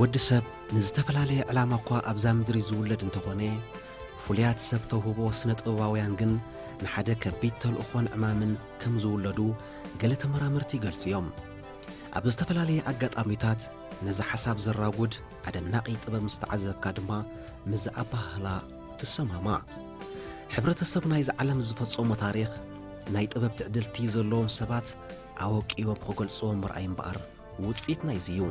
ወዲ ሰብ ንዝተፈላለየ ዕላማ እኳ ኣብዛ ምድሪ ዝውለድ እንተኾነ፣ ፍሉያት ሰብ ተውህቦ ስነ ጥበባውያን ግን ንሓደ ከቢድ ተልእኾን ዕማምን ከም ዝውለዱ ገለ ተመራመርቲ ይገልጹ እዮም። ኣብ ዝተፈላለየ ኣጋጣሚታት ነዚ ሓሳብ ዘራጉድ ኣደናቒ ጥበብ ምስ ተዓዘብካ ድማ ምስዚ ኣባህላ ትሰማማዕ። ሕብረተሰብ ናይዚ ዓለም ዝፈጸሞ ታሪኽ ናይ ጥበብ ትዕድልቲ ዘለዎም ሰባት ኣወቂቦም ክገልጽዎም ምርኣይ እምበኣር ውጽኢት ናይዚ እዩ።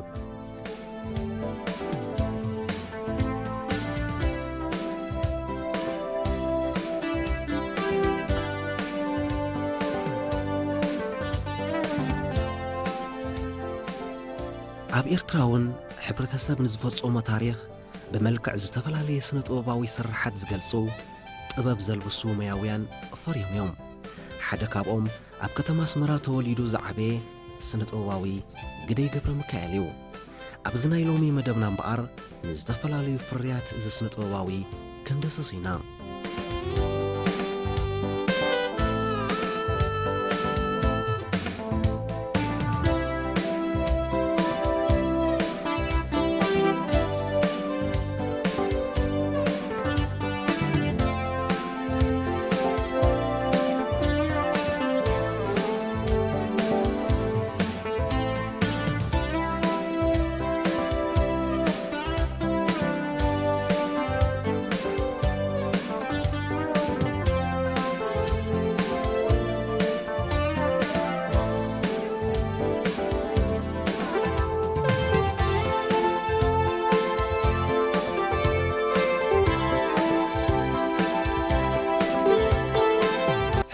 ኣብ ኤርትራ እውን ሕብረተሰብ ንዝፈጸሞ ታሪኽ ብመልክዕ ዝተፈላለየ ስነ ጥበባዊ ስርሓት ዝገልጹ ጥበብ ዘልብሱ ሞያውያን ፈርዮም እዮም። ሓደ ካብኦም ኣብ ከተማ ኣስመራ ተወሊዱ ዝዓበየ ስነ ጥበባዊ ግደይ ገብረ ሚካኤል እዩ። ኣብዚ ናይ ሎሚ መደብና እምበኣር ንዝተፈላለዩ ፍርያት እዚ ስነ ጥበባዊ ክንደስስ ኢና።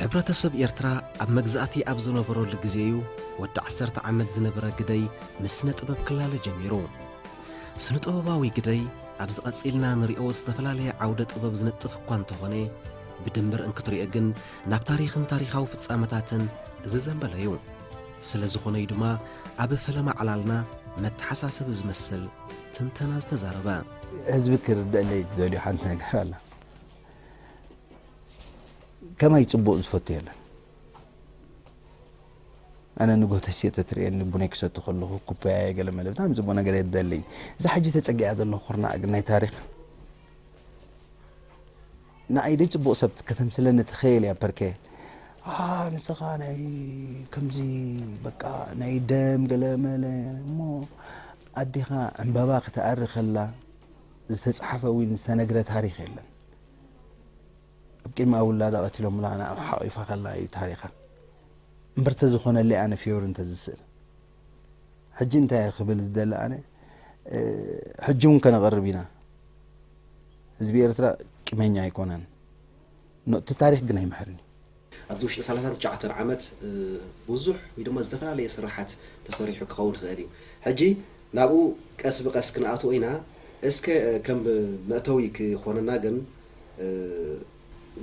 ሕብረተሰብ ኤርትራ ኣብ መግዛእቲ ኣብ ዝነበረሉ ግዜ እዩ ወዲ ዓሰርተ ዓመት ዝነበረ ግደይ ምስ ስነ ጥበብ ክላለ ጀሚሩ። ስነ ጥበባዊ ግደይ ኣብዚ ቀጺልና ንሪኦ ዝተፈላለየ ዓውደ ጥበብ ዝነጥፍ እኳ እንተኾነ፣ ብድምር እንክትሪኦ ግን ናብ ታሪኽን ታሪኻዊ ፍጻመታትን ዝዘንበለ እዩ። ስለ ዝኾነ እዩ ድማ ኣብ ፈለማ ዕላልና መተሓሳሰቢ ዝመስል ትንተና ዝተዛረበ። ህዝቢ ክርደአለይ ዝደልዮ ሓንቲ ነገር ኣላ። ከማይ ጽቡቕ ዝፈቱ የለን። ኣነ ንግሆ ተስየ ተትርእየኒ ቡነይ ክሰቲ ከለኹ ኩባያየ ገለ መለ ብጣዕሚ ጽቡቕ ነገር እየ ትደልይ። እዛ ሕጂ ተጸጊዓ ዘለኹ ኩርናዕ ግን ናይ ታሪኽ ንዓይ ደይ ጽቡቕ ሰብ ከተምስለኒ ትኽእል እያ ፐርከ። "ኣ፣ ንስኻ ናይ ከምዚ በቃ ናይ ደም ገለ መለ" እሞ ኣዴኻ ዕምባባ ክትኣሪ ከላ ዝተጻሕፈ ወይ ዝተነግረ ታሪኽ የለን። ኣብ ቅድሚ ውላዳ ቀቲሎምላ ንዓ ሓቒፋ ከላ እዩ ታሪኻ። እምበር ተዝኾነለይ ኣነ ፊዮሪ እንተዝስእል። ሕጂ እንታይ እየ ክብል ዝደሊ ኣነ፣ እ፣ ሕጂ እውን ከነቕርብ ኢና። ህዝቢ ኤርትራ ቂመኛ ኣይኮነን። ኖ፣ እቲ ታሪኽ ግን ኣይምሕርን እዩ። ኣብዚ ውሽጢ ሰላሳን ትሽዓተን ዓመት፣ እ፣ ብዙሕ ወይ ድማ ዝተፈላለየ ስራሓት ተሰሪሑ ክኸውን ይኽእል እዩ። ሕጂ ናብኡ ቀስ ብቐስ ክንኣትዎ ኢና። እስከ፣ እ፣ ከም መእተዊ ክኾነና ግን፣ እ፣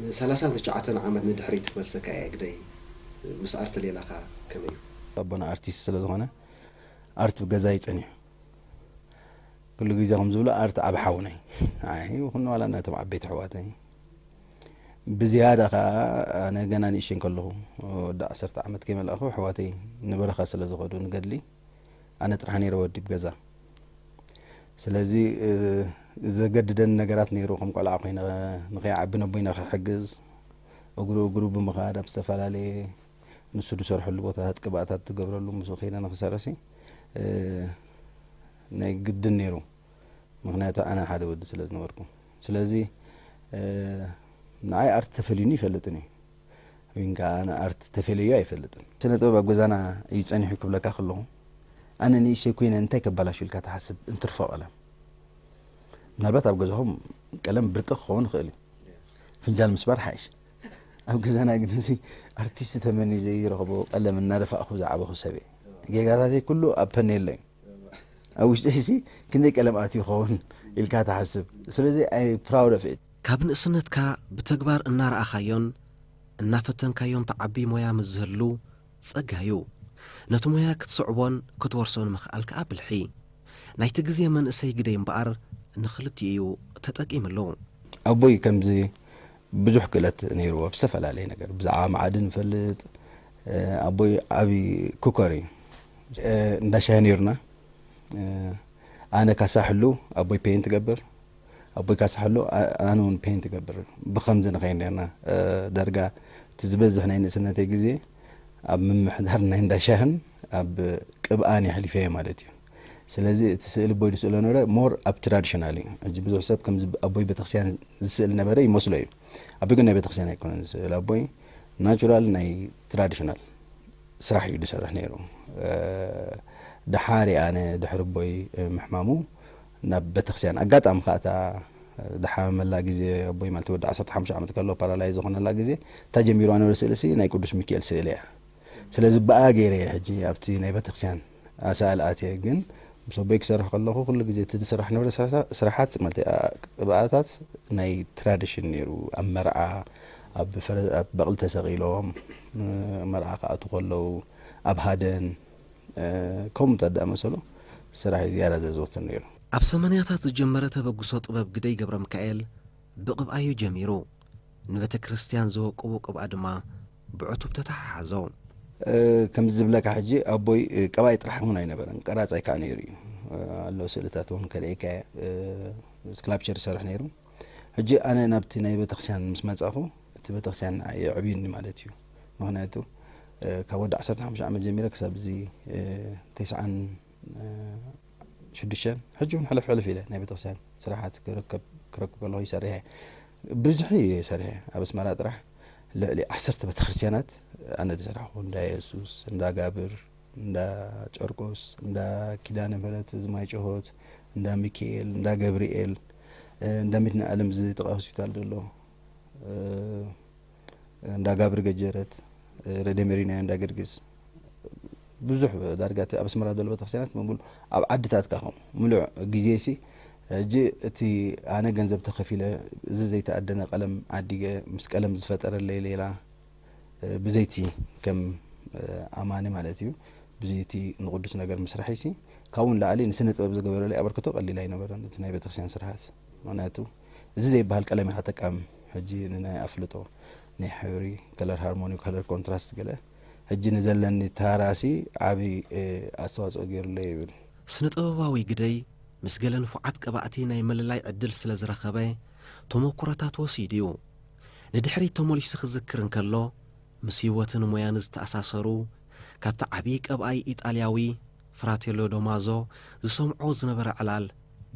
ንሰላሳን ትሽዓተን ዓመት ንድሕሪት ክመልሰካ እየ ግደይ። ምስ ኣርት ሌላኻ ከመይ እዩ? ኣቦና ኣርቲስት ስለ ዝኾነ ኣርት ብገዛ እዩ ጸኒሑ። ኩሉ ግዜ ከም ዝብሎ ኣርት ዓቢ ሓውና እዩ። ንዓይ ይኹን ዋላ ነቶም ዓበይቲ ኣሕዋተይ። ብዝያዳ ከኣ ኣነ ገና ንእሽተይ ከለኹ፣ ወዲ ዓሰርተ ዓመት ከይመላእኹ ኣሕዋተይ ንበረኻ ስለ ዝኸዱ ንገድሊ፣ ኣነ ጥራሕ ነይረ ወዲ ኣብ ገዛ። ስለዚ፣ እ፣ ዘገድደኒ ነገራት ነይሩ፣ ከም ቆልዓ ኮይነ ንኸይዓቢ ነቦይና ክሕግዝ፣ እግሩ እግሩ ብምኻድ ኣብ ዝተፈላለየ ንሱ ዝሰርሐሉ ቦታታት ቅብኣታት ዝገብረሉ ምስኡ ከይደ ንኽሰርሲ፣ እ፣ ናይ ግድን ነይሩ። ምኽንያቱ ኣነ ሓደ ወዲ ስለ ዝነበርኩ። ስለዚ፣ እ፣ ንዓይ ኣርት ተፈልዩኒ ይፈልጥን እዩ። ወይን ከኣ ኣነ ኣርት ተፈልዩ ኣይፈልጥን። ስነ ጥበብ ኣብ ገዛና እዩ ጸኒሑ ክብለካ ከለኹ፣ ኣነ ንእሽተይ ኮይነ እንታይ ከበላሹ ኢልካ ትሓስብ እንትርፎ ቀለም? ምናልባት ኣብ ገዛኹም ቀለም ብርቂ ክኸውን ይኽእል እዩ። ፍንጃል ምስባር ሓይሽ። ኣብ ገዛና ግን እዚ ኣርቲስት ተመንዩ ዘይረኽቦ ቀለም እናደፋእኩ ዝዓበኹ ሰብ እየ። ጌጋታተይ ኩሉ ኣብ ፐኔሎ እዩ። ኣብ ውሽጠይሲ ክንደይ ቀለም ኣትዩ ይኸውን ኢልካ ትሓስብ። ስለዚ ኣይ ፕራውድ ኦፍ ኢት። ካብ ንእስነትካ ብተግባር እናረኣኻዮን እናፈተንካዮን ትዓቢ ሞያ ምስ ዝህሉ ጸጋ እዩ። ነቲ ሞያ ክትስዕቦን ክትወርሶን ምኽኣል ከኣ ብልሒ። ናይቲ ግዜ መንእሰይ ግደይ እምበኣር ንኽልቲኡ እዩ ተጠቂምሉ። ኣቦይ ከምዚ ብዙሕ ክእለት ነይርዎ፣ ኣብ ዝተፈላለየ ነገር። ብዛዕባ መዓድን ይፈልጥ። እ፣ ኣቦይ ዓቢ ኩከር እዩ። እ፣ እንዳ ሻሂ ነይሩና። እ፣ ኣነ ካሳሕሉ ኣቦይ ፔንት ገብር ኣቦይ ካሳሕሉ ኣነ እውን ፔንት ገብር። ብኸምዚ ንኸይድ ርና ዳርጋ እቲ ዝበዝሕ ናይ ንእስነተይ ግዜ ኣብ ምምሕዳር ናይ እንዳሻህን ኣብ ቅብኣን የሕሊፈየ ማለት እዩ። ስለዚ እቲ ስእሊ ኣቦይ ዝስእሎ ነበረ ሞር ኣብ ትራዲሽናል እዩ። ሕጂ ብዙሕ ሰብ ከምዚ ኣቦይ ቤተክርስትያን ዝስእል ነበረ ይመስሎ እዩ። ኣቦይ ግን ናይ ቤተክርስትያን ኣይኮነን ዝስእል። ኣቦይ ናቹራል ናይ ትራዲሽናል ስራሕ እዩ ዝሰርሕ ነይሩ። ደሓሪ ኣነ ድሕሪ ኣቦይ ምሕማሙ ናብ ቤተክርስትያን ኣጋጣሚ ከዓ እታ ድሓመመላ ግዜ ኣቦይ ማለት ወዲ ዓሰርተ ሓሙሽተ ዓመት ከሎ ፓራላይዝ ዝኾነላ ግዜ እታ ጀሚርዋ ነበረ ስእሊ ሲ ናይ ቅዱስ ሚካኤል ስእሊ እያ። ስለዚ ብኣ ገይረ እየ ሕጂ ኣብቲ ናይ ቤተክርስትያን ኣሳእል ኣትየ። ግን ምስ ኣቦይ ክሰርሕ ከለኹ ኩሉ ግዜ እቲ ዝስራሕ ነበረ ስራሓት ማለት ቅብኣታት ናይ ትራዲሽን ነይሩ። ኣብ መርዓ ኣብ በቕሊ ተሰቒሎም መርዓ ክኣቱ ከለዉ ኣብ ሃደን ከምኡ ተዳመሰሉ ስራሕ ዝያዳ ዘዘውትር ነይሩ። ኣብ ሰማንያታት ዝጀመረ ተበግሶ ጥበብ ግደይ ገብረ ሚካኤል ብቕብኣዩ ጀሚሩ። ንቤተ ክርስቲያን ዘወቅቡ ቅብኣ ድማ ብዕቱብ ተተሓሓዞ። ከምዚ ዝብለካ ሕጂ ኣቦይ ቀባይ ጥራሕ እውን ኣይነበረን፣ ቀራጻይ ከዓ ነይሩ እዩ። ኣሎ ስእልታት እውን ከርእየካ እየ። ስክላፕቸር ይሰርሕ ነይሩ። ሕጂ ኣነ ናብቲ ናይ ቤተክርስትያን ምስ መጻኹ እቲ ቤተክርስትያን የዕብዩኒ ማለት እዩ። ምክንያቱ ካብ ወዲ ዓሰርተ ሓሙሽተ ዓመት ጀሚረ ክሳብ እዚ ተስዓን ሽዱሽተን ሕጂ እውን ሕልፍ ሕልፍ ኢለ ናይ ቤተክርስትያን ስራሓት ክረክብ ከለኹ ይሰርሕ እየ። ብዝሒ እየ ሰርሐ ኣብ ኣስመራ ጥራሕ ልዕሊ ዓሰርተ ቤተክርስትያናት ኣነ ዝሰራሕኩ እንዳ የሱስ፣ እንዳ ጋብር፣ እንዳ ጨርቆስ፣ እንዳ ኪዳነ ምህረት ዝማይ ጭሆት፣ እንዳ ሚካኤል፣ እንዳ ገብርኤል፣ እንዳ ሚድና ኣለም ዝጥቃ ሆስፒታል ዘሎ እንዳ ጋብር ገጀረት፣ ረደሜሪናዮ እንዳ ገርግስ ብዙሕ ዳርጋ ኣብ ኣስመራ ዘሎ ቤተክርስትያናት ምሙሉ ኣብ ዓድታት ካኹም ምሉዕ ግዜ ሲ ሕጂ እቲ ኣነ ገንዘብ ተኸፊለ እዚ ዘይተኣደነ ቀለም ዓዲገ ምስ ቀለም ዝፈጠረለይ ሌላ ብዘይቲ ከም ኣማኒ ማለት እዩ ብዘይቲ ንቅዱስ ነገር ምስራሕ ሲ ካብኡ ንላዕሊ ንስነ ጥበብ ዝገበረለይ ኣበርክቶ ቀሊል ኣይነበረን። እቲ ናይ ቤተክርስትያን ስርሓት ምክንያቱ እዚ ዘይበሃል ቀለም ኢኻ ተቃም ሕጂ ንናይ ኣፍልጦ ናይ ሕብሪ ከለር ሃርሞኒ ከለር ኮንትራስት ገለ ሕጂ ንዘለኒ ታራሲ ዓቢ ኣስተዋፅኦ ገይሩለይ ይብል። ስነ ጥበባዊ ግደይ ምስ ገለ ንፉዓት ቀባእቲ ናይ ምልላይ ዕድል ስለ ዝረኸበ ተመኩሮታት ወሲዱ እዩ። ንድሕሪት ተመሊሱ ክዝክር እንከሎ ምስ ህይወትን ሞያን ዝተኣሳሰሩ ካብቲ ዓብዪ ቀብኣይ ኢጣልያዊ ፍራቴሎ ዶማዞ ዝሰምዖ ዝነበረ ዕላል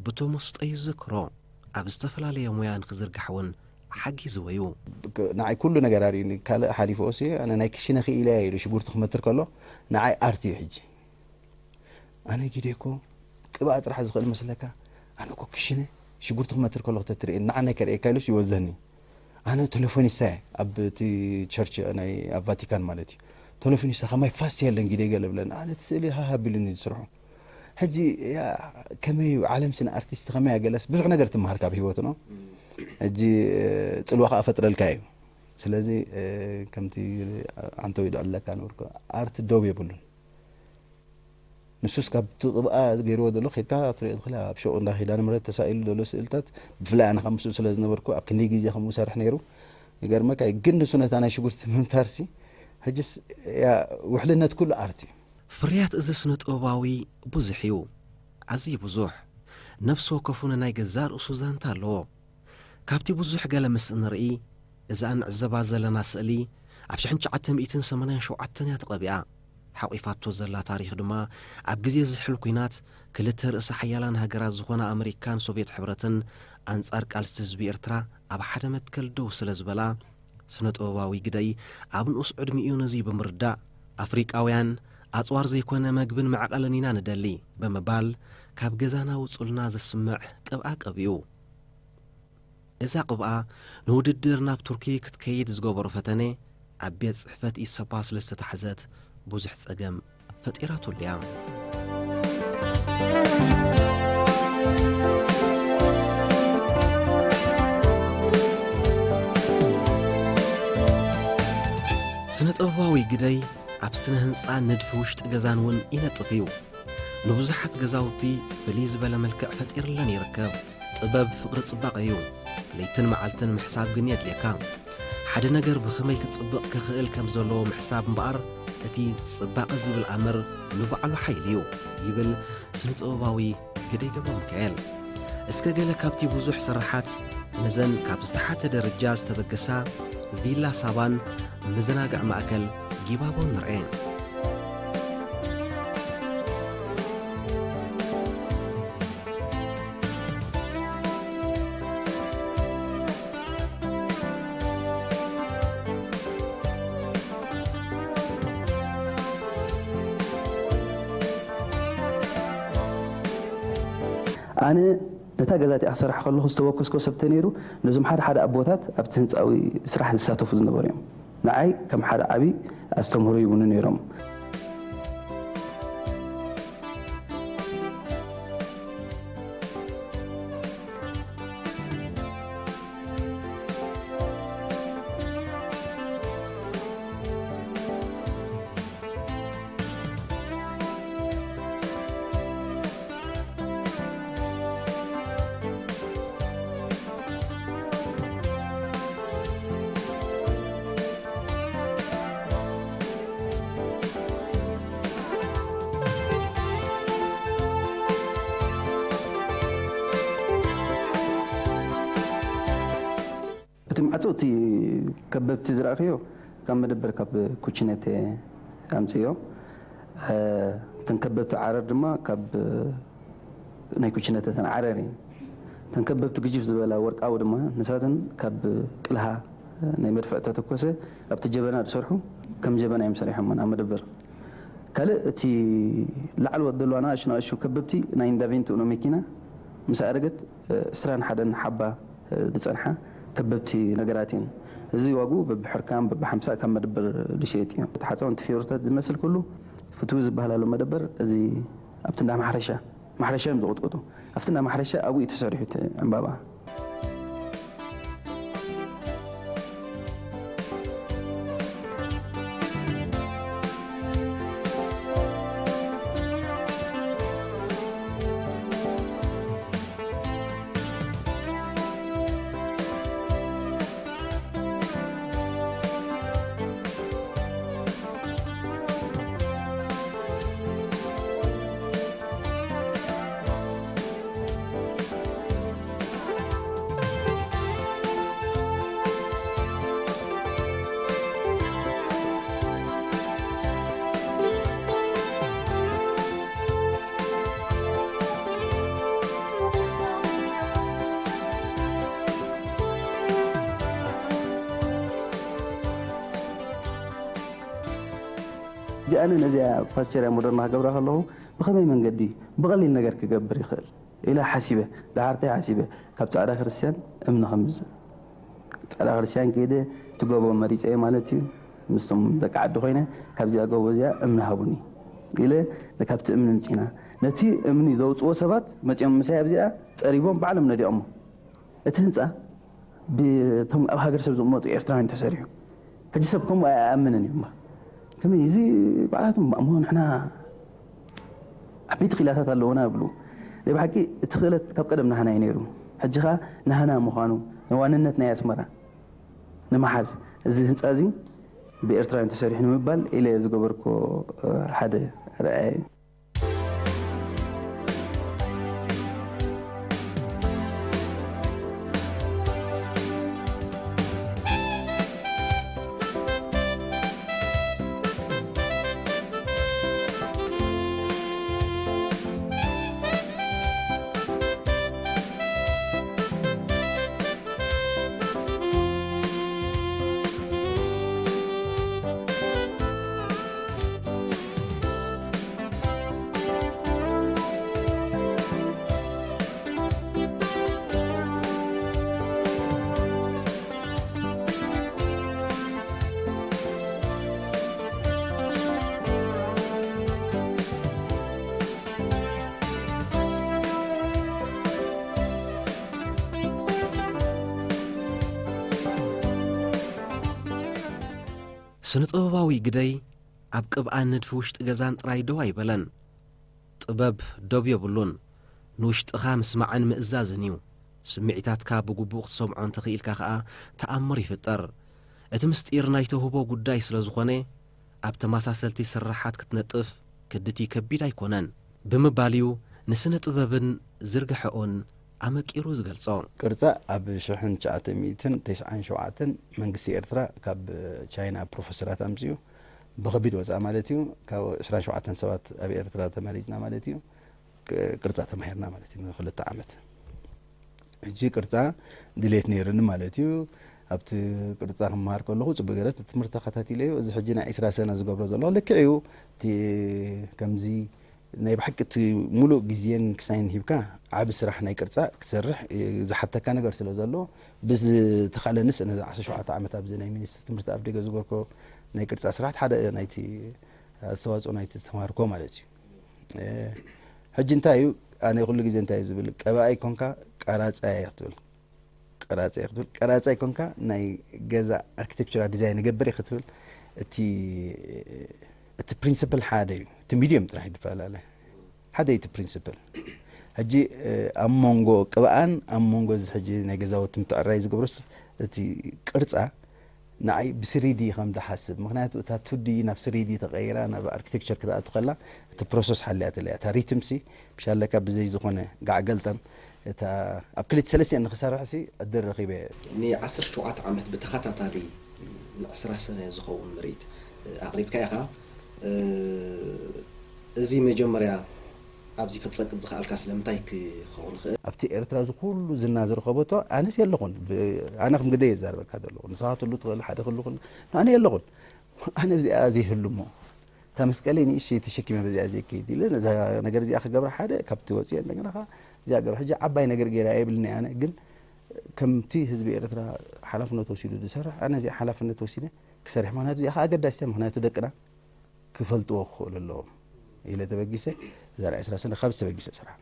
ብተመስጦ ይዝክሮ። ኣብ ዝተፈላለየ ሞያ ንክዝርጋሕ እውን ሓጊዝዎ እዩ። ንዓይ ኩሉ ነገር ኣርእዩኒ ካልእ ሓሊፍዎ ሲ ኣነ ናይ ክሽነ ክኢለ እየ ኢሉ ሽጉርቲ ክመትር ከሎ ንዓይ ኣርት እዩ ሕጂ ኣነ ጊደ እኮ ቅብኣ ጥራሕ ዝኽእል መስለካ ኣነ እኮ ክሽነ ሽጉርቲ ክመትር ከሎ ክተትርእየኒ ንዓናይ ከርእየካ ኢሉስ ይወዘኒ ኣነ ቴሌፎኒስታ እየ ኣብ እቲ ቸርች ናይ ኣብ ቫቲካን ማለት እዩ ቴሌፎኒስታ ከማይ ፋስት የለን ጊደ ገለ ብለን ኣነ እቲ ስእሊ ሃሃ ቢሉኒ ዝስርሑ ሕጂ ያ ከመይ እዩ ዓለም ስነ ኣርቲስት ከመይ ኣገለስ ብዙሕ ነገር ትመሃር ካብ ህይወት ነው ሕጂ ፅልዋ ከዓ ፈጥረልካ እዩ ስለዚ ከምቲ ዓንተው ይድዕለካ ነበርኩ ኣርት ደው የብሉን ንሱስ ካብቲ ቅብኣ ገይርዎ ዘሎ ኬድካ ትሪኦ ትኽእል ኣብ ሸቑ እንዳ ኪዳነ ምሕረት ተሳኢሉ ዘሎ ስእልታት ብፍላይ ኣነ ካብ ምስኡ ስለ ዝነበርኩ ኣብ ክንደይ ግዜ ከምኡ ሰርሕ ነይሩ ይገርመካ እዩ ግን ንሱ ነታ ናይ ሽጉርቲ ምምታርሲ ሕጅስ ያ ውሕልነት ኩሉ ኣርት እዩ ፍርያት እዚ ስነ ጥበባዊ ብዙሕ እዩ ኣዝዩ ብዙሕ ነብሲ ወከፉ ነናይ ገዛእ ርእሱ ዛንታ ኣለዎ ካብቲ ብዙሕ ገለ ምስ እንርኢ፣ እዛ እንዕዘባ ዘለና ስእሊ ኣብ ሽሕን ትሽዓተ ሚእትን ሰማንያን ሸውዓተን እያ ተቐቢኣ። ሓቒፋቶ ዘላ ታሪኽ ድማ ኣብ ግዜ ዝሕል ኲናት ክልተ ርእሰ ሓያላን ሃገራት ዝኾና ኣመሪካን ሶቭየት ሕብረትን ኣንጻር ቃልሲ ህዝቢ ኤርትራ ኣብ ሓደ መትከል ደው ስለ ዝበላ፣ ስነ ጥበባዊ ግደይ ኣብ ንኡስ ዕድሚኡ ነዚ ብምርዳእ፣ ኣፍሪቃውያን ኣጽዋር ዘይኮነ መግብን መዕቐልን ኢና ንደሊ ብምባል ካብ ገዛና ውጹልና ዘስምዕ ቅብኣ ቀቢኡ። እዛ ቅብኣ ንውድድር ናብ ቱርኪ ክትከይድ ዝገበሮ ፈተነ ኣብ ቤት ጽሕፈት ኢሰፓ ስለ ዝተታሕዘት ብዙሕ ጸገም ፈጢራትሉ እያ። ስነ ጥበባዊ ግደይ ኣብ ስነ ህንጻ ንድፊ ውሽጢ ገዛን እውን ይነጥፍ እዩ። ንብዙሓት ገዛውቲ ፍልይ ዝበለ መልክዕ ፈጢርለን ይርከብ። ጥበብ ፍቕሪ ጽባቐ እዩ። ለይትን መዓልትን ምሕሳብ ግን የድልየካ። ሓደ ነገር ብኸመይ ክጽብቕ ክኽእል ከም ዘለዎ ምሕሳብ እምበኣር፣ እቲ ጽባቐ ዝብል ኣምር ንባዕሉ ሓይሊ እዩ፣ ይብል ስነ ጥበባዊ ግደይ ገብረሚካኤል። እስከ ገለ ካብቲ ብዙሕ ስርሓት ነዘን ካብ ዝተሓተ ደረጃ ዝተበገሳ ቪላ ሳባን መዘናግዒ ማእከል ጊባቦን ንርኤ። ኣነ ነታ ገዛ እቲኣ ክሰርሕ ከለኹ ዝተወከስኮ ሰብ ተነይሩ፣ ነዞም ሓደ ሓደ ኣቦታት ኣብቲ ህንፃዊ ስራሕ ዝሳተፉ ዝነበሩ እዮም። ንዓይ ከም ሓደ ዓቢ ኣስተምህሮ ይቡኒ ነይሮም። እቲ ማዕጾ፣ እቲ ከበብቲ ዝረኣኽዮ ካብ መደበር፣ ካብ ኩችነተ ኣምጽዮ። እ፣ እተን ከበብቲ ዓረር ድማ ካብ ናይ ኩችነተ እተን ዓረር እየን። እተን ከበብቲ ግጅፍ ዝበላ ወርቃዊ ድማ ንሳተን ካብ ቅልሃ ናይ መድፍዕ ተተኮሰ ኣብቲ ጀበና ዝሰርሑ ከም ጀበና እዮም ሰሪሖም ኣብ መደበር። ካልእ እቲ ላዕለዎት ዘለዋ ንኣሽቱ ንኣሽቱ ከበብቲ ናይ እንዳቬንት ኡኖ መኪና ምስ ኣረገት፣ እ፣ ዕስራን ሓደን ሓባ ዝጸንሓ ከበብቲ ነገራት እየን። እዚ ዋግኡ በብሕርካን በብሓምሳ ካብ መደበር ዝሸየጥ እዩ። እቲ ሓጻውንቲ ፊዮርታት ዝመስል ኩሉ ፍትዊ ዝበሃል ኣሎ መደበር፣ እዚ ኣብቲ እንዳ ማሕረሻ፣ ማሕረሻ እዮም ዝቕጥቅጡ። ኣብቲ እንዳ ማሕረሻ ኣብኡ እዩ ተሰሪሑ እቲ ዕምባባ። እዚ ኣነ ነዚኣ ፓስቸርያ ሞደርና ክገብራ ከለኹ ብኸመይ መንገዲ ብቐሊል ነገር ክገብር ይኽእል? ኢለ ሓሲበ፣ ደሓርተይ ሓሲበ፣ ካብ ጻዕዳ ክርስትያን እምኒ ከምዝ-፣ ጻዕዳ ክርስትያን ከይደ፣ እቲ ጎቦ መሪጸ እየ ማለት እዩ። ምስቶም ደቂ ዓዲ ኮይነ፣ ካብዚኣ ጎቦ እዚኣ እምኒ ሃቡኒ ኢለ፣ ካብቲ እምኒ ምጺና። ነቲ እምኒ ዘውጽዎ ሰባት መጺኦም ምሳይ ኣብዚኣ ጸሪቦም ባዕሎም ነዲኦሞ። እቲ ህንጻ ብቶም ኣብ ሃገር ሰብ ዝቕመጡ ኤርትራውያን ተሰሪሑ። ሕጂ ሰብ ከምኡ ኣይኣምንን እዩ። እማ ከመይ እዚ ባዕላቶም እሞ ንሕና ዓበይቲ ክኢላታት ኣለዉና ይብሉ። ናይ ብሓቂ እቲ ክእለት ካብ ቀደም ናህና እዩ ነይሩ። ሕጂ ኸኣ ናህና ምዃኑ፣ ንዋንነት ናይ ኣስመራ ንምሓዝ፣ እዚ ህንጻ እዚ ብኤርትራውያን ተሰሪሑ ንምባል ኢለ ዝገበርኩ፣ እ፣ ሓደ ረኣየ እዩ። ስነ-ጥበባዊ ግደይ ኣብ ቅብኣን ንድፊ ውሽጢ ገዛን ጥራይ ደው ኣይበለን። ጥበብ ዶብ የብሉን። ንውሽጥኻ ምስማዕን ምእዛዝን እዩ። ስምዒታትካ ብግቡእ ክትሰምዖ እንተኽኢልካ ኸኣ ተኣምር ይፍጠር። እቲ ምስጢር ናይ ተውህቦ ጉዳይ ስለ ዝኾነ፣ ኣብ ተመሳሰልቲ ስርሓት ክትነጥፍ ክድቲ ከቢድ ኣይኮነን። ብምባል እዩ ንስነ ጥበብን ዝርግሐኦን ኣመቂሩ ዝገልጾ። ቅርጻ ኣብ ሽሕን ትሽዓተ ሚእትን ተስዓን ሸውዓተን መንግስቲ ኤርትራ ካብ ቻይና ፕሮፌሰራት ኣምጺኡ ብኸቢድ ወጻ ማለት እዩ። ካብ ዕስራን ሸውዓተን ሰባት ኣብ ኤርትራ ተመሪጽና ማለት እዩ። ቅ-፣ ቅርጻ ተማሂርና ማለት እዩ ንኽልተ ዓመት። ሕጂ ቅርጻ ድሌት ነይሩኒ ማለት እዩ። ኣብቲ ቅርጻ ክመሃር ከለኹ ጽቡቅ ገይረ እቲ ትምህርቲ ተኸታቲለዮ። እዚ ሕጂ ናይ ዕስራ ሰነ ዝገብሮ ዘለኹ ልክዕ እዩ። እቲ ከምዚ ናይ ብሓቂ እቲ ሙሉእ ግዜን ክሳይን ሂብካ ዓቢ ስራሕ ናይ ቅርጻ ክትሰርሕ ዝሓተካ ነገር ስለ ዘሎ፣ ብዝተኻእለንስ ነዚ ዓሰርተ ሸውዓተ ዓመት ኣብዚ ናይ ሚኒስትሪ ትምህርቲ ኣፍ ደገ ዝገበርኮ ናይ ቅርጻ ስራሕቲ ሓደ ናይቲ ኣስተዋጽኦ ናይቲ ተማሃርኮ ማለት እዩ። እ፣ ሕጂ እንታይ እዩ፣ ኣነ ኩሉ ግዜ እንታይ እዩ ዝብል፣ ቀባኣይ ኮንካ ቀራጻይ እየ ክትብል። ቀራጻይ ክትብል፣ ቀራጻይ ኮንካ ናይ ገዛ ኣርኪቴክቸራል ዲዛይን እገብር እየ ክትብል፣ እቲ፣ እቲ ፕሪንስፕል ሓደ እዩ። እቲ ሚድየም ጥራሕ ይፈላለ። ሓደ እዩ እቲ ፕሪንስፕል። ሕጂ፣ እ፣ ኣብ መንጎ ቅብኣን ኣብ መንጎ እዚ ሕጂ ናይ ገዛውቲ ምትዕራይ ዝገብሮስ እቲ ቅርጻ ንዓይ ብስሪዲ ከም ዝሓስብ፣ ምኽንያቱ እታ ቱዲ ናብ ስሪዲ ተቐይራ ናብ ኣርኪቴክቸር ክትኣቱ ከላ እቲ ፕሮሰስ ሓልያትለያ። እታ ሪትምሲ ብሻለካ ብዘይ ዝኾነ ጋዕገልጠም እታ ኣብ ክልተ ሰለስቲአን ንክሰርሕሲ ዕድል ረኺበ። ን ዓሰርተ ሸውዓተ ዓመት ብተኸታታሊ ን ዕስራ ሰነ ዝኸውን ምርኢት ኣቕሪብካ ኢኻ። እዚ መጀመርያ ኣብዚ ክትጸቅጥ ዝኸኣልካ ስለምንታይ ክኸውን ይኽእል? ኣብቲ ኤርትራ እዚ ኩሉ ዝና ዝረኸበቶ ኣነስ የለኹን። ብ-፣ ኣነ ከም ግደይ እየ ዝዛረበካ ዘለኹ። ንስኻ ክትህሉ ትኽእል፣ ሓደ ክህሉ ክህሉ፣ ኣነ የለኹን። ኣነ እዚኣ ዘይህሉ እሞ፣ እታ መስቀለይ ንእሽተይ ተሸኪመ በዚኣ ዘይከይድ ኢለ፣ ነዛ ነገር እዚኣ ክገብራ ሓደ ካብቲ ወፂአ እንደገና ኸዓ እዚኣ ገብረ። ሕጂ ዓባይ ነገር ገይራ የብልኒ ኣነ፣ ግን ከምቲ ህዝቢ ኤርትራ ሓላፍነት ወሲዱ ዝሰርሕ፣ ኣነ እዚኣ ሓላፍነት ወሲደ ክሰርሕ፣ ምኽንያቱ እዚኣ ኸዓ ኣገዳሲት እያ፣ ምኽንያቱ ደቅና ክፈልጥዎ ክኽእሉ ኣለዎም ኢለ ተበጊሰ፣ እዛ ናይ ዕስራ ሰነ ካብ ዝተበጊሰ ስራሕ።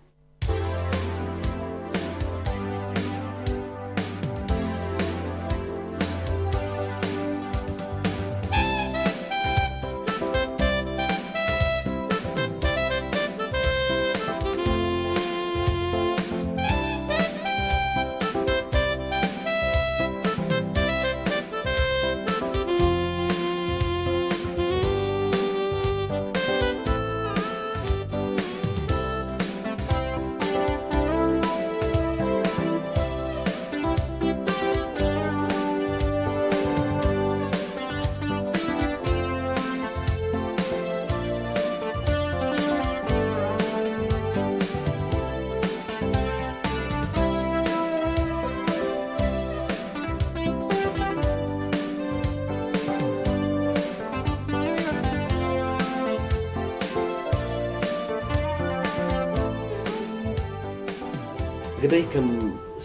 ግደይ ከም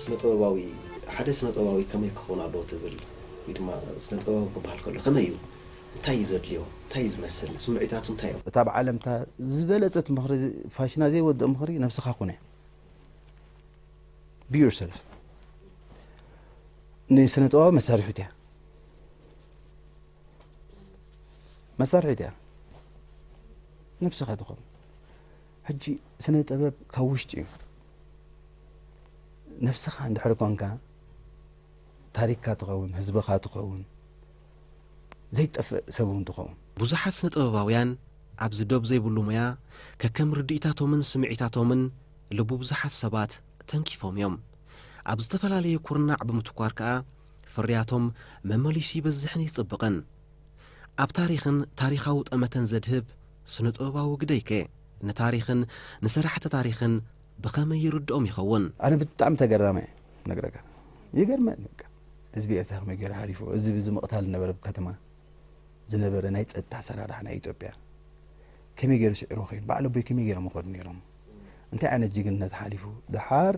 ስነ ጥበባዊ፣ ሓደ ስነ ጥበባዊ ከመይ ክኸውን ኣለዎ ትብል? ወይ ድማ ስነ ጥበባዊ ክበሃል ከሎ ከመይ እዩ? እንታይ እዩ ዘድልዮ? እንታይ እዩ ዝመስል? ስምዒታቱ እንታይ እዮም? እታ ኣብ ዓለምታ ዝበለጸት ምኽሪ፣ ፋሽና ዘይወድእ ምኽሪ፣ ነብስኻ ኩነ። Be yourself። ንስነ ጥበባዊ መሳርሒት እያ። መሳርሒት እያ። ነብስኻ ትኾን። ሕጂ ስነ ጥበብ ካብ ውሽጢ እዩ። ነብስኻ እንድሕር ኮንካ፣ ታሪኽካ ትኸውን፣ ህዝብኻ ትኸውን፣ ዘይጠፍእ ሰብ እውን ትኸውን። ብዙሓት ስነ ጥበባውያን ኣብዚ ዶብ ዘይብሉ ሞያ ከከም ርድኢታቶምን ስምዒታቶምን ልቡ ብዙሓት ሰባት ተንኪፎም እዮም። ኣብ ዝተፈላለየ ኩርናዕ ብምትኳር ከኣ ፍርያቶም መመሊሱ ይበዝሕን ይጽብቕን። ኣብ ታሪኽን ታሪኻዊ ጠመተን ዘድህብ ስነ ጥበባዊ ግደይከ ንታሪኽን ንሰራሕቲ ታሪኽን ብኸመይ ይርድኦም ይኸውን? ኣነ ብጣዕሚ ተገራሚ እየ፣ ነግረካ። ይገርመኒ በቃ። ህዝቢ ኤርትራ ከመይ ገይሩ ሓሊፉ፣ እዚ ብዚ ምቕታል ዝነበረ ኣብ ከተማ ዝነበረ ናይ ጸጥታ ኣሰራርሓ ናይ ኢትዮጵያ ከመይ ገይሩ ስዒሩ ኸይዱ፣ በዓል ኣቦይ ከመይ ገይሮም ይኸዱ ነይሮም? እንታይ ዓይነት ጅግንነት ሓሊፉ? ደሓር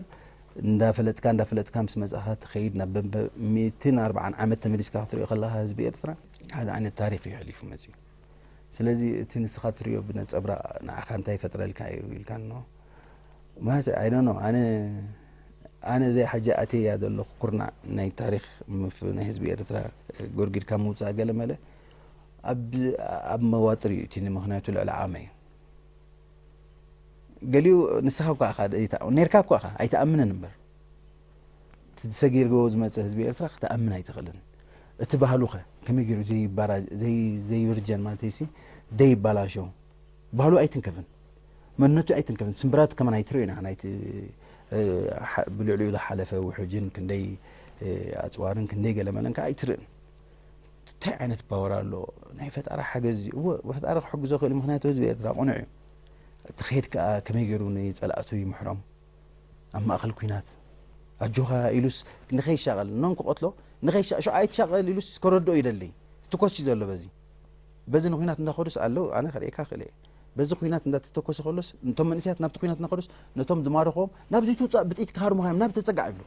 እንዳፈለጥካ፣ እንዳፈለጥካ ምስ መጻኻ ትኸይድ ናብ በንበ ሚእትን ኣርባዓን ዓመት ተመሊስካ ክትሪኦ ከለኻ ህዝቢ ኤርትራ ሓደ ዓይነት ታሪኽ እዩ ሓሊፉ መጺኡ። ስለዚ እቲ ንስኻ ትሪኦ ብነጸብራቕ ንዓኻ እንታይ ይፈጥረልካ እዩ ኢልካ እኖ ማለት፣ I don't know፣ ኣነ፣ ኣነ ዘይ ሓጂ ኣትያ ዘለኹ ኩርናዕ ናይ ታሪኽ ምፍ-፣ ናይ ህዝቢ ኤርትራ ጎርጊድካ ምውጻእ ገለ መለ ኣብ፣ ኣብ መዋጥር እዩ እቲ ምኽንያቱ ልዕሊ ዓመ እዩ። ገሊኡ ንስኻ እኳ ኢኻ ደይታ-፣ ኔርካ እኳ ኢኻ ኣይትኣምንን እምበር። እቲ ሰጊርዎ ዝመጸ ህዝቢ ኤርትራ ክትኣምን ኣይትኽእልን። እቲ ባህሉኸ ከመይ ገይሩ ዘይባራ-፣ ዘይ-፣ ዘይብርጀን ማለተይሲ ዘይባላሾ? ባህሉ ኣይትንከፍን። መንነቱ ኣይትንከፍን። ስምብራቱ ከማን ኣይትርእዮን ኢኻ። ናይቲ፣ እ፣ ሓ-፣ ብልዕሊኡ ዝሓለፈ ውሕጅን ክንደይ፣ እ፣ ኣጽዋርን ክንደይ ገለ መለን ከኣ ኣይትርእን። እንታይ ዓይነት ፓወር ኣሎ? ናይ ፈጣሪ ሓገዝ እዩ። እወ፣ ፈጣሪ ክሕግዞ ክእል እዩ፣ ምኽንያቱ ህዝቢ ኤርትራ ቅኑዕ እዩ። እቲ ከይድ ከኣ ከመይ ገይሩ ንጸላእቱ ይምሕሮም? ኣብ ማእከል ኲናት ኣጆኻ ኢሉስ ንኸይሻቐል፣ ኖን ክቐትሎ፣ ንኸይሻ-፣ ሸ-፣ ኣይትሻቐል ኢሉስ ከረድኦ ይደሊ። ትኮስ እዩ ዘሎ በዚ። በዚ ንኲናት እንዳኸዱስ ኣለዉ፣ ኣነ ከርእየካ ክእል እየ። በዚ ኲናት እንዳተተኮሰ ከሎስ፣ ነቶም መንእሰያት ናብቲ ኲናት እናኸዱስ፣ ነቶም ዝማረኽዎም፣ ናብዚ ትውጻእ ብጥይት ክሃርሙኻ እዮም፣ ናብ ተጸጋዕ ይብሉ።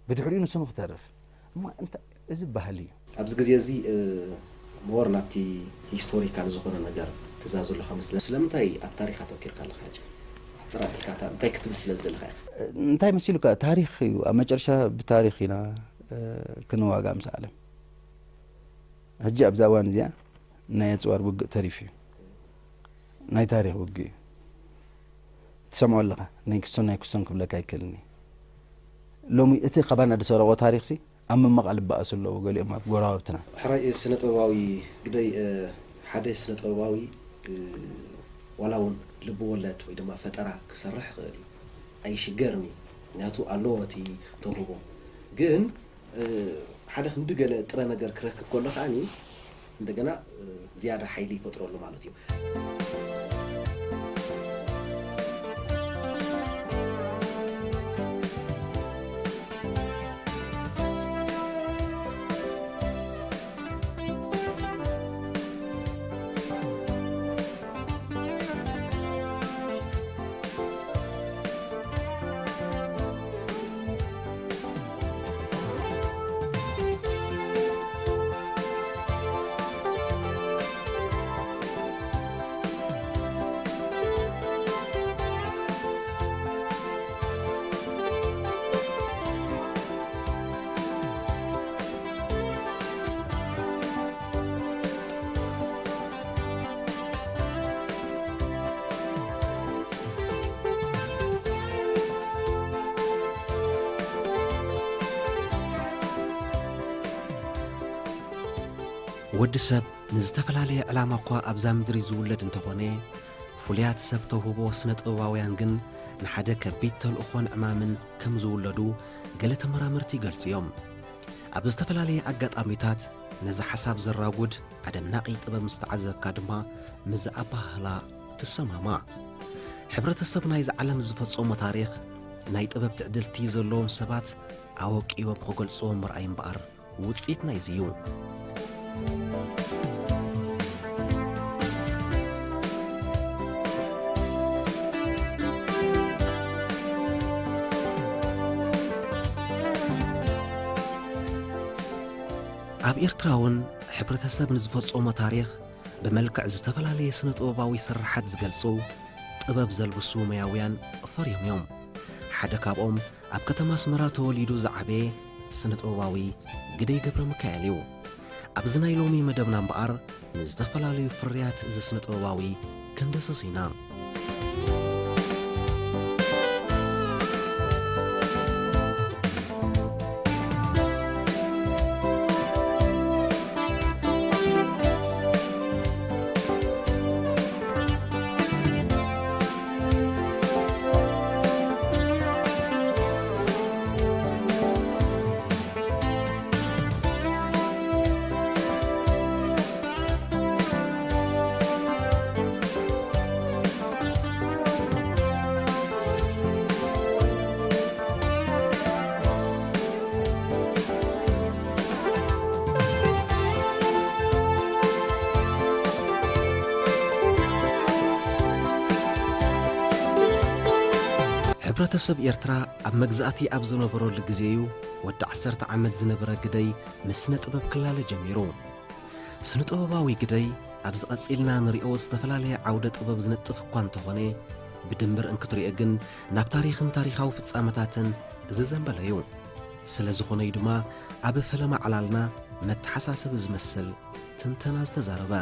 ብድሕሪኡ ንሶም ክተርፍ። እሞ እንታ-፣ እዚ ባህሊ እዩ። ኣብዚ ግዜ እዚ፣ እ፣ ሞር ናብቲ ሂስቶሪካል ዝኾነ ነገር ትዛዝ ኣለኻ መስለ። ስለምንታይ ኣብ ታሪኽ ኣተኪርካ ኣለኻ ሕጂ? ጥራ ኣቢልካ እታ እንታይ ክትብል ስለ ዝደለኻ ኢኻ? እንታይ መሲሉካ? ታሪኽ እዩ። ኣብ መጨረሻ ብታሪኽ ኢና፣ እ፣ ክንዋጋእ ምስ ዓለም። ሕጂ ኣብዛ እዋን እዚኣ ናይ ኣጽዋር ውግእ ተሪፉ እዩ። ናይ ታሪኽ ውግእ እዩ። ትሰምዖ ኣለኻ። ናይ ክስቶን ናይ ክስቶን ክብለካ ኣይክእልን እየ። ሎሚ እቲ ካባና ዝሰረቖ ታሪኽሲ ኣብ ምምቓል ይበኣሱ ኣለዉ፣ ገሊኦም ኣብ ጎረባብትና። ሕራይ ስነ ጥበባዊ ግደይ፣ እ፣ ሓደ ስነ ጥበባዊ፣ እ፣ ዋላ እውን ልቢ ወለድ ወይ ድማ ፈጠራ ክሰርሕ ይኽእል እዩ። ኣይሽገርን እዩ። ምክንያቱ ኣለዎ እቲ ተውህቦ። ግን፣ እ፣ ሓደ ክንዲ ገለ ጥረ ነገር ክረክብ ከሎ ከኣኒ እንደገና፣ እ፣ ዝያዳ ሓይሊ ይፈጥረሉ ማለት እዩ። ወዲ ሰብ ንዝተፈላለየ ዕላማ እኳ ኣብዛ ምድሪ ዝውለድ እንተኾነ፣ ፍሉያት ሰብ ተውህቦ ስነ ጥበባውያን ግን ንሓደ ከቢድ ተልእኾን ዕማምን ከም ዝውለዱ ገለ ተመራመርቲ ይገልጹ እዮም። ኣብ ዝተፈላለየ ኣጋጣሚታት ነዚ ሓሳብ ዘራጉድ ኣደናቒ ጥበብ ምስ ተዓዘብካ ድማ ምስዚ ኣበሃህላ ትሰማማዕ። ሕብረተሰብ ናይዚ ዓለም ዝፈጸሞ ታሪኽ፣ ናይ ጥበብ ትዕድልቲ ዘለዎም ሰባት ኣወቂቦም ክገልጽዎም ምርኣይ እምበኣር ውጽኢት ናይዚ እዩ። ኣብ ኤርትራ እውን ሕብረተሰብ ንዝፈጸሞ ታሪኽ ብመልክዕ ዝተፈላለየ ስነ ጥበባዊ ስርሓት ዝገልጹ ጥበብ ዘልብሱ ሞያውያን ፈርዮም እዮም። ሓደ ካብኦም ኣብ ከተማ ኣስመራ ተወሊዱ ዝዓበየ ስነ ጥበባዊ ግደይ ገብረ ሚካኤል እዩ። ኣብዚ ናይ ሎሚ መደብና እምበኣር ንዝተፈላለዩ ፍርያት እዚ ስነ ጥበባዊ ክንድህስስ ኢና። ሕብረተሰብ ኤርትራ ኣብ መግዛእቲ ኣብ ዝነበረሉ ግዜ እዩ ወዲ ዓሰርተ ዓመት ዝነበረ ግደይ ምስ ስነ ጥበብ ክላለ ጀሚሩ። ስነ ጥበባዊ ግደይ ኣብዚ ቀጺልና ንሪኦ ዝተፈላለየ ዓውደ ጥበብ ዝነጥፍ እኳ እንተኾነ፣ ብድምር እንክትሪኦ ግን ናብ ታሪኽን ታሪኻዊ ፍጻመታትን ዝዘንበለ እዩ። ስለ ዝኾነ እዩ ድማ ኣብ ፈለማ ዕላልና መተሓሳሰቢ ዝመስል ትንተና ዝተዛረበ።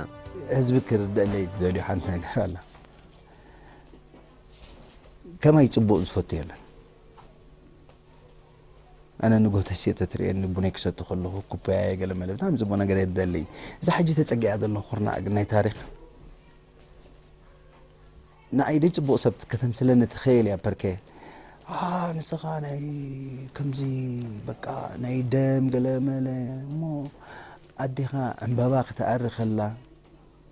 ህዝቢ ክርደአለይ ዝደልዮ ሓንቲ ነገር ኣላ። ከማይ ጽቡቕ ዝፈቱ የለን። ኣነ ንግሆ ተሲኤ ተትርእየኒ ቡነይ ክሰቲ ከለኹ ኩባያየ ገለ መለ ብጣዕሚ ጽቡቕ ነገር እየ ዝደሊ። እዛ ሕጂ ተጸጊዓ ዘለኹ ኩርናዕ ግን ናይ ታሪኽ ንዓይ ደይ ጽቡቕ ሰብ ከተምስለኒ ትኽእል እያ ፐርከ። "ኣ፣ ንስኻ ናይ ከምዚ በቃ ናይ ደም ገለ መለ እሞ ኣዴኻ ዕምባባ ክትኣሪ ከላ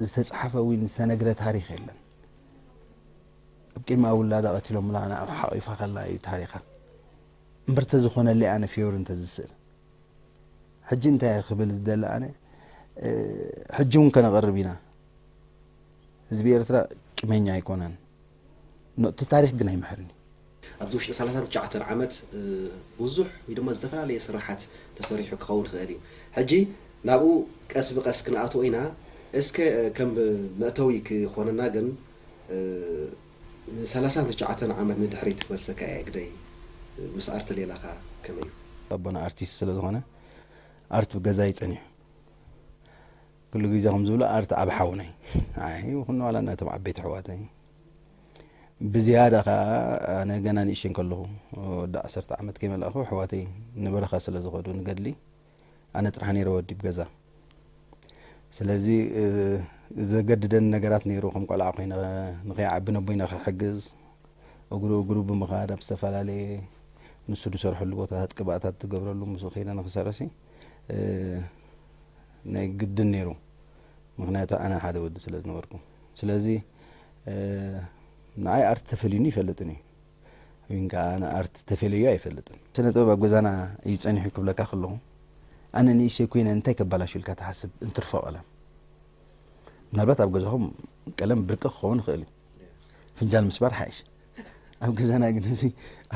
ዝተጻሕፈ ወይ ዝተነግረ ታሪኽ የለን። ኣብ ቅድሚ ውላዳ ቀቲሎምላ ንዓ ሓቒፋ ከላ እዩ ታሪኻ። እምበር ተዝኾነለይ ኣነ ፊዮሪ እንተዝስእል." ሕጂ እንታይ ክብል ዝደሊ ኣነ፣ እ፣ ሕጂ እውን ከነቕርብ ኢና። ህዝቢ ኤርትራ ቂመኛ ኣይኮነን። ኖ፣ እቲ ታሪኽ ግን ኣይምሕርን እዩ። ኣብዚ ውሽጢ ሰላሳን ትሽዓተን ዓመት፣ እ፣ ብዙሕ ወይ ድማ ዝተፈላለየ ስራሓት ተሰሪሑ ክኸውን ይኽእል እዩ። ሕጂ ናብኡ ቀስ ብቐስ ክንኣትዎ ኢና። እስከ፣ እ፣ ከም መእተዊ ክኾነና ግን፣ እ፣ ሰላሳን ትሽዓተን ዓመት ንድሕሪት ክመልሰካ እየ ግደይ፣ ምስ ኣርት ሌላኻ ከመይ እዩ? ኣቦና ኣርቲስት ስለ ዝኾነ ኣርት ብገዛ እዩ ጸኒሑ። ኩሉ ግዜ ከም ዝብሎ ኣርት ዓቢ ሓውና እዩ። ኣይ፣ ይኹን ዋላ ናቶም ዓበይቲ ኣሕዋተይ። ብዝያዳ ኸኣ ኣነ ገና ንእሽተይ እንከለኹ፣ ወዲ ዓሰርተ ዓመት ከይመላእኹ ኣሕዋተይ ንበረኻ ስለ ዝኸዱ ንገድሊ፣ ኣነ ጥራሕ ነይረ ወዲ ብገዛ። ስለዚ፣ እ፣ ዘገድደኒ ነገራት ነይሩ፣ ከም ቆልዓ ኮይነ ንኸይዓቢ ነቦይ ንኽሕግዝ፣ እግሩ እግሩ ብምኻድ ኣብ ዝተፈላለየ ንሱ ዝሰርሐሉ ቦታታት ቅብኣታት ዝገብረሉ ምስኡ ከይደ ንኽሰርሕሲ፣ እ፣ ናይ ግድን ነይሩ። ምኽንያቱ ኣነ ሓደ ወዲ ስለ ዝነበርኩ። ስለዚ፣ እ፣ ንዓይ ኣርት ተፈልዩኒ ይፈልጥን እዩ። ወይን ከኣ ኣነ ኣርት ተፈልዩ ኣይፈልጥን። ስነ ጥበብ ኣብ ገዛና እዩ ጸኒሑ ክብለካ ከለኹ፣ ኣነ ንእሽተይ ኮይነ እንታይ ከበላሹ ኢልካ ትሓስብ እንትርፎ ቀለም? ምናልባት ኣብ ገዛኹም ቀለም ብርቂ ክኸውን ይኽእል እዩ። ፍንጃል ምስባር ሓይሽ። ኣብ ገዛና ግን እዚ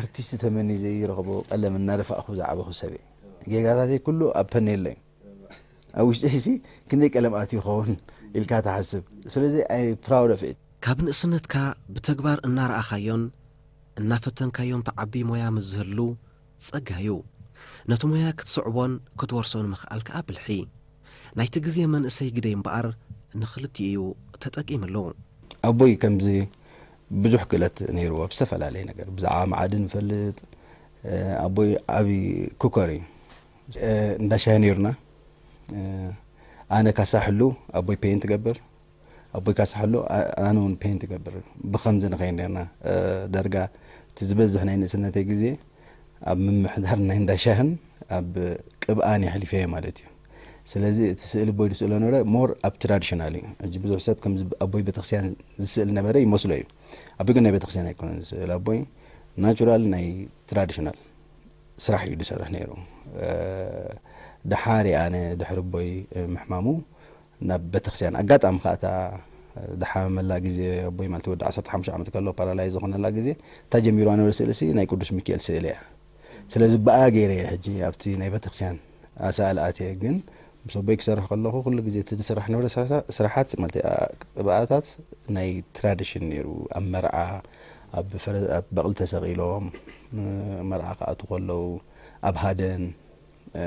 ኣርቲስት ተመንዩ ዘይረኽቦ ቀለም እናደፋእኹ ዝዓበኹ ሰብ እየ። ጌጋታተይ ኩሉ ኣብ ፐኔለይ። ኣብ ውሽጠይሲ ክንደይ ቀለም ኣትዩ ይኸውን ኢልካ ትሓስብ። ስለዚ ኣይ ፕራውድ ኦፍ ኢት። ካብ ንእስነትካ ብተግባር እናረኣኻዮን እናፈተንካዮን ትዓቢ ሞያ ምስ ዝህሉ ጸጋ እዩ። ነቲ ሞያ ክትስዕቦን ክትወርሶን ምኽኣል ከኣ ብልሒ። ናይቲ ግዜ መንእሰይ ግደይ እምበኣር ንኽልቲኡ እዩ ተጠቂምሉ። ኣቦይ ከምዚ ብዙሕ ክእለት ነይርዎ ኣብ ዝተፈላለየ ነገር። ብዛዕባ መዓድን ይፈልጥ። እ፣ ኣቦይ ዓቢ ኩከር እዩ። እ፣ እንዳ ሻሂ ነይሩና። እ፣ ኣነ ካሳ ሕሉ፣ ኣቦይ ፔንት ይገብር። ኣቦይ ካሳ ሕሉ፣ ኣ-፣ ኣነ እውን ፔንት ይገብር። ብኸምዚ ንኸይድ ነርና። እ፣ ዳርጋ እቲ ዝበዝሕ ናይ ንእስነተይ ግዜ ኣብ ምምሕዳር ናይ እንዳ ሻህን ኣብ ቅብኣን የሕሊፈዮ ማለት እዩ። ስለዚ እቲ ስእሊ ኣቦይ ዝስእሎ ነበረ ሞር ኣብ ትራዲሽናል እዩ። ሕጂ ብዙሕ ሰብ ከምዚ ኣቦይ ቤተክርስትያን ዝስእል ነበረ ይመስሎ እዩ። ኣቦይ ግን ናይ ቤተክርስትያን ኣይኮነን ዝስእል። ኣቦይ ናቹራል ናይ ትራዲሽናል ስራሕ እዩ ዝሰርሕ ነይሩ። እ፣ ደሓር እየ ኣነ ድሕሪ ኣቦይ፣ እ፣ ምሕማሙ ናብ ቤተክርስትያን ኣጋጣሚ ከኣ እታ ድሓመላ ግዜ ኣቦይ ማለት ወዲ ዓሰርተ ሓሙሽተ ዓመት ከሎ ፓራላይዝ ዝኾነላ ግዜ እታ ጀሚርዋ ነበረ ስእሊ ሲ ናይ ቅዱስ ሚካኤል ስእሊ እያ። ስለዚ ብኣ ገይረ እየ ሕጂ ኣብቲ ናይ ቤተክርስትያን ኣሳእል ኣትየ። ግን ምስ ኣቦይ ክሰርሕ ከለኹ ኩሉ ግዜ እቲ ዝስራሕ ነበረ ስራሓ-፣ ስራሓት ማለት ኣ-፣ ቅብኣታት ናይ ትራዲሽን ነይሩ። ኣብ መርዓ፣ ኣብ ፈረ-፣ ኣብ በቕሊ ተሰቒሎም፣ እ፣ መርዓ ክኣትዉ ከለዉ፣ ኣብ ሃደን፣ እ፣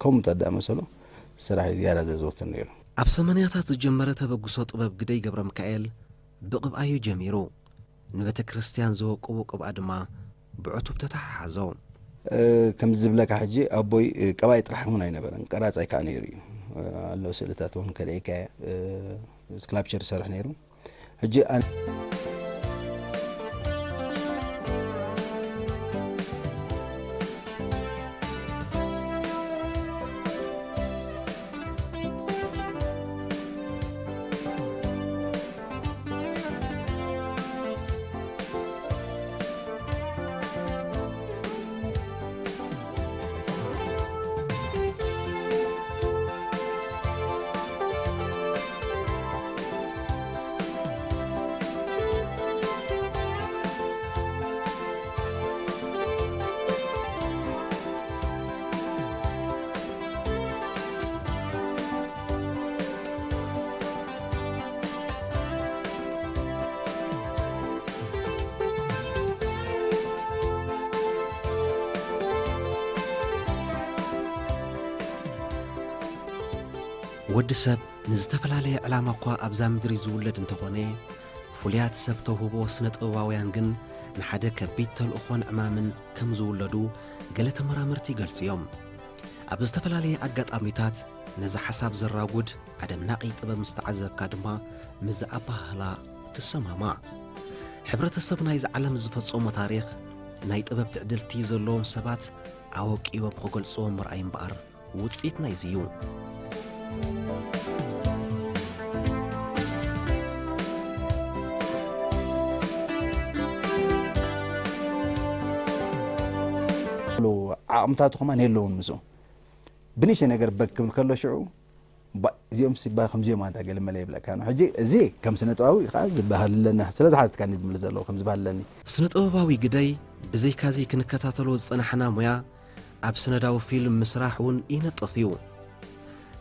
ከምኡ ዝኣመሰሉ ስራሕ እዩ ዝያዳ ዘዘውትር ነይሩ። ኣብ ሰማንያታት ዝጀመረ ተበግሶ ጥበብ ግደይ ገብረሚካኤል ብቕብኣዩ ጀሚሩ። ንቤተ ክርስቲያን ዘወቅቡ ቅብኣ ድማ ብዕቱብ ተተሓሓዞ። እ፣ ከምዚ ዝብለካ ሕጂ ኣቦይ፣ እ፣ ቀባኢ ጥራሕ እውን ኣይነበረን፣ ቀራጻይ ከኣ ነይሩ እዩ። እ፣ ኣለዉ ስእልታት እውን ከርእየካ እየ። እ፣ ስክላፕቸር ይሰርሕ ነይሩ። ሕጂ ኣነ ወዲ ሰብ ንዝተፈላለየ ዕላማ እኳ ኣብዛ ምድሪ ዝውለድ እንተኾነ፣ ፍሉያት ሰብ ተውህቦ ስነ ጥበባውያን ግን ንሓደ ከቢድ ተልእኾን ዕማምን ከም ዝውለዱ ገለ ተመራመርቲ ይገልጹ እዮም። ኣብ ዝተፈላለየ ኣጋጣሚታት ነዚ ሓሳብ ዘራጉድ ኣደናቒ ጥበብ ምስ ተዓዘብካ ድማ ምስዚ ኣበሃህላ ትሰማማዕ። ሕብረተሰብ ናይዚ ዓለም ዝፈጸሞ ታሪኽ፣ ናይ ጥበብ ትዕድልቲ ዘለዎም ሰባት ኣወቂቦም ክገልጽዎ ምርኣይ እምበኣር፣ ውጽኢት ናይዚ እዩ። ዓቕምታቱ ከማን የለውን ምስኡ። ብንእሽተይ ነገር በግ ክብል ከሎ ሽዑ፣ ባ-፣ እዚኦም ሲባ ከምዚኦም ኣንታ ገለ መለ ይብለካ ነው። ሕጂ እዚ ከም ስነ ጥበባዊ ከዓ ዝበሃል ኣለና። ስለ ዝሓተትካኒ ዝምልስ ዘለዎ ከም ዝበሃል ኣለኒ። ስነ ጥበባዊ ግደይ ብዘይካዚ ክንከታተሎ ዝጸናሕና ሙያ ኣብ ሰነዳዊ ፊልም ምስራሕ እውን ይነጥፍ እዩ።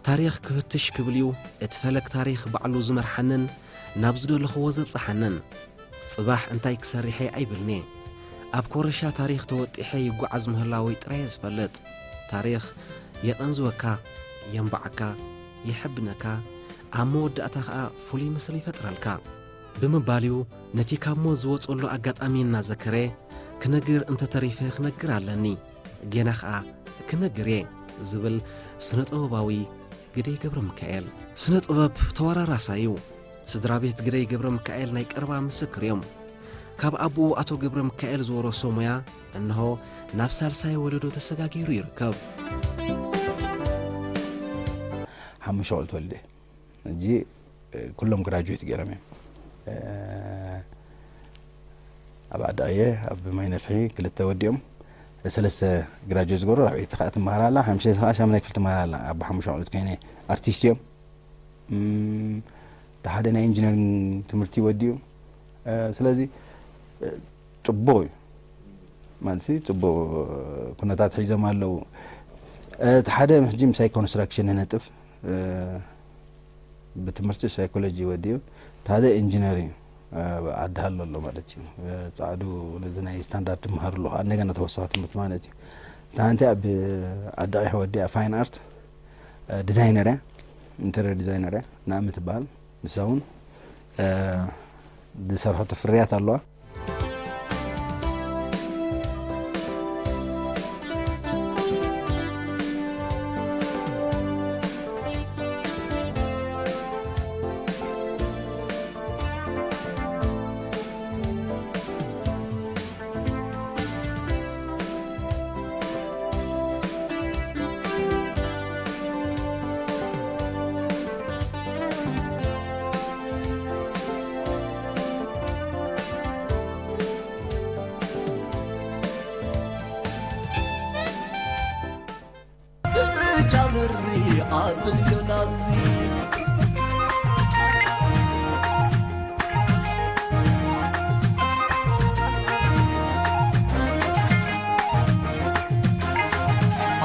ታሪኽ ክፍትሽ ክብል እዩ እቲ ፈለግ ታሪኽ ባዕሉ ዝመርሓንን ናብ ዝደለኽዎ ዘብጽሓንን። ጽባሕ እንታይ ክሰርሕ እየ ኣይብልን'የ። ኣብ ኮረሻ ታሪኽ ተወጢሐ ይጓዓዝ ምህላወይ ጥራይ እየ ዝፈልጥ። ታሪኽ የቐንዝወካ፣ የንብዓካ፣ የሐብነካ፣ ኣብ መወዳእታ ኸኣ ፍሉይ ምስሊ ይፈጥረልካ። ብምባል'ዩ ነቲ ካብ ሞት ዝወጸሉ ኣጋጣሚ እናዘከረ፣ ክነግር እንተተሪፈ ክነግር ኣለኒ፣ ጌና ኸኣ ክነግር እየ ዝብል ስነ ጥበባዊ ግደይ ገብረሚካኤል። ስነ ጥበብ ተወራራሳይ እዩ። ስድራ ቤት ግደይ ገብረሚካኤል ናይ ቀረባ ምስክር እዮም። ካብ ኣቦኡ ኣቶ ገብረሚካኤል ዝወረሶ ሞያ እንሆ ናብ ሳልሳይ ወለዶ ተሰጋጊሩ ይርከብ። ሓሙሽተ ቆልዑ ተወልደ። ሕጂ ኩሎም ግራጁዌት ገይሮም እዮም። ኣብ ዓዲ ኣየ ኣብ ማይ ነፍሒ ክልተ ወዲኦም ሰለስተ ግራጁዌት ዝገብሩ ራብዐይቲ ከዓ ትመሃር ኣላ፣ ሓምሸይቲ ከዓ ሻምናይ ክፍሊ ትመሃር ኣላ። ኣቦ ሓሙሽተ ቆልዑት ኮይነ ኣርቲስት እዮም። እም፣ እቲ ሓደ ናይ ኢንጂነሪንግ ትምህርቲ ወዲኡ። እ፣ ስለዚ፣ እ፣ ጽቡቕ እዩ። ማለት ሲ ጽቡቕ ኩነታት ሒዞም ኣለዉ። እ፣ እቲ ሓደ ሕጂ ምሳይ ኮንስትራክሽን ይነጥፍ፣ እ፣ ብትምህርቲ ሳይኮሎጂ ወዲኡ፣ እቲ ሓደ ኢንጂነር እዩ። እ፣ ዓዲ ሃሎ ኣሎ ማለት እዩ። እ፣ ጻዕዱ ነዚ ናይ ስታንዳርድ ይመሃሩ ኣለዉ። እንደገና ተወሳኺ ትምህርቲ ማለት እዩ። እታ ሓንቲ ኣብ ዓዲ ቒሕ ወዲኣ ፋይን ኣርት፣ እ፣ ዲዛይነር እያ። ኢንተርየር ዲዛይነር እያ። ናእሚ ትበሃል። ንሳ እውን፣ እ፣ ዝሰርሐቶ ፍርያት ኣለዋ። ብጫ ብርዚ ኣብልዮ ናብዚ።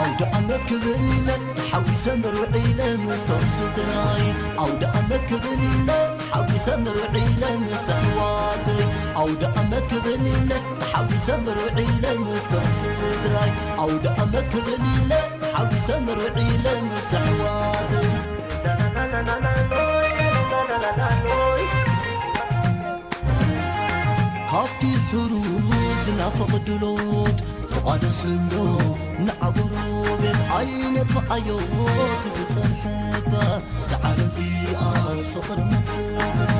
ኣውደ ዓመት ክብል ኢለ ተሓዊሰ ምርውዕ ኢለ ምስቶም ስድራይ። ኣውደ ዓመት ክብል ኢለ ተሓዊሰ ምርውዕ ኢለ ምስ ኣሕዋተይ። ኣውደ ዓመት ክብል ኢለ ተሓዊሰ ምርውዕ ኢለ ምስቶም ስድራይ። ኣውደ ዓመት ክብል ኢለ ተሓዊሰ ምርውዕ ኢለ ምስ ኣሕዋተይ። ሃብቲ ሕሩዝ ናፍቕ ድሎት ፍቓደ ስንዶ ንዓ ጎረቤት ኣይነጥፍኣዮ እቲ ዝጸንሐ እባ እዛ ዓለም እዚኣስ ፍቕሪ መትሰባ።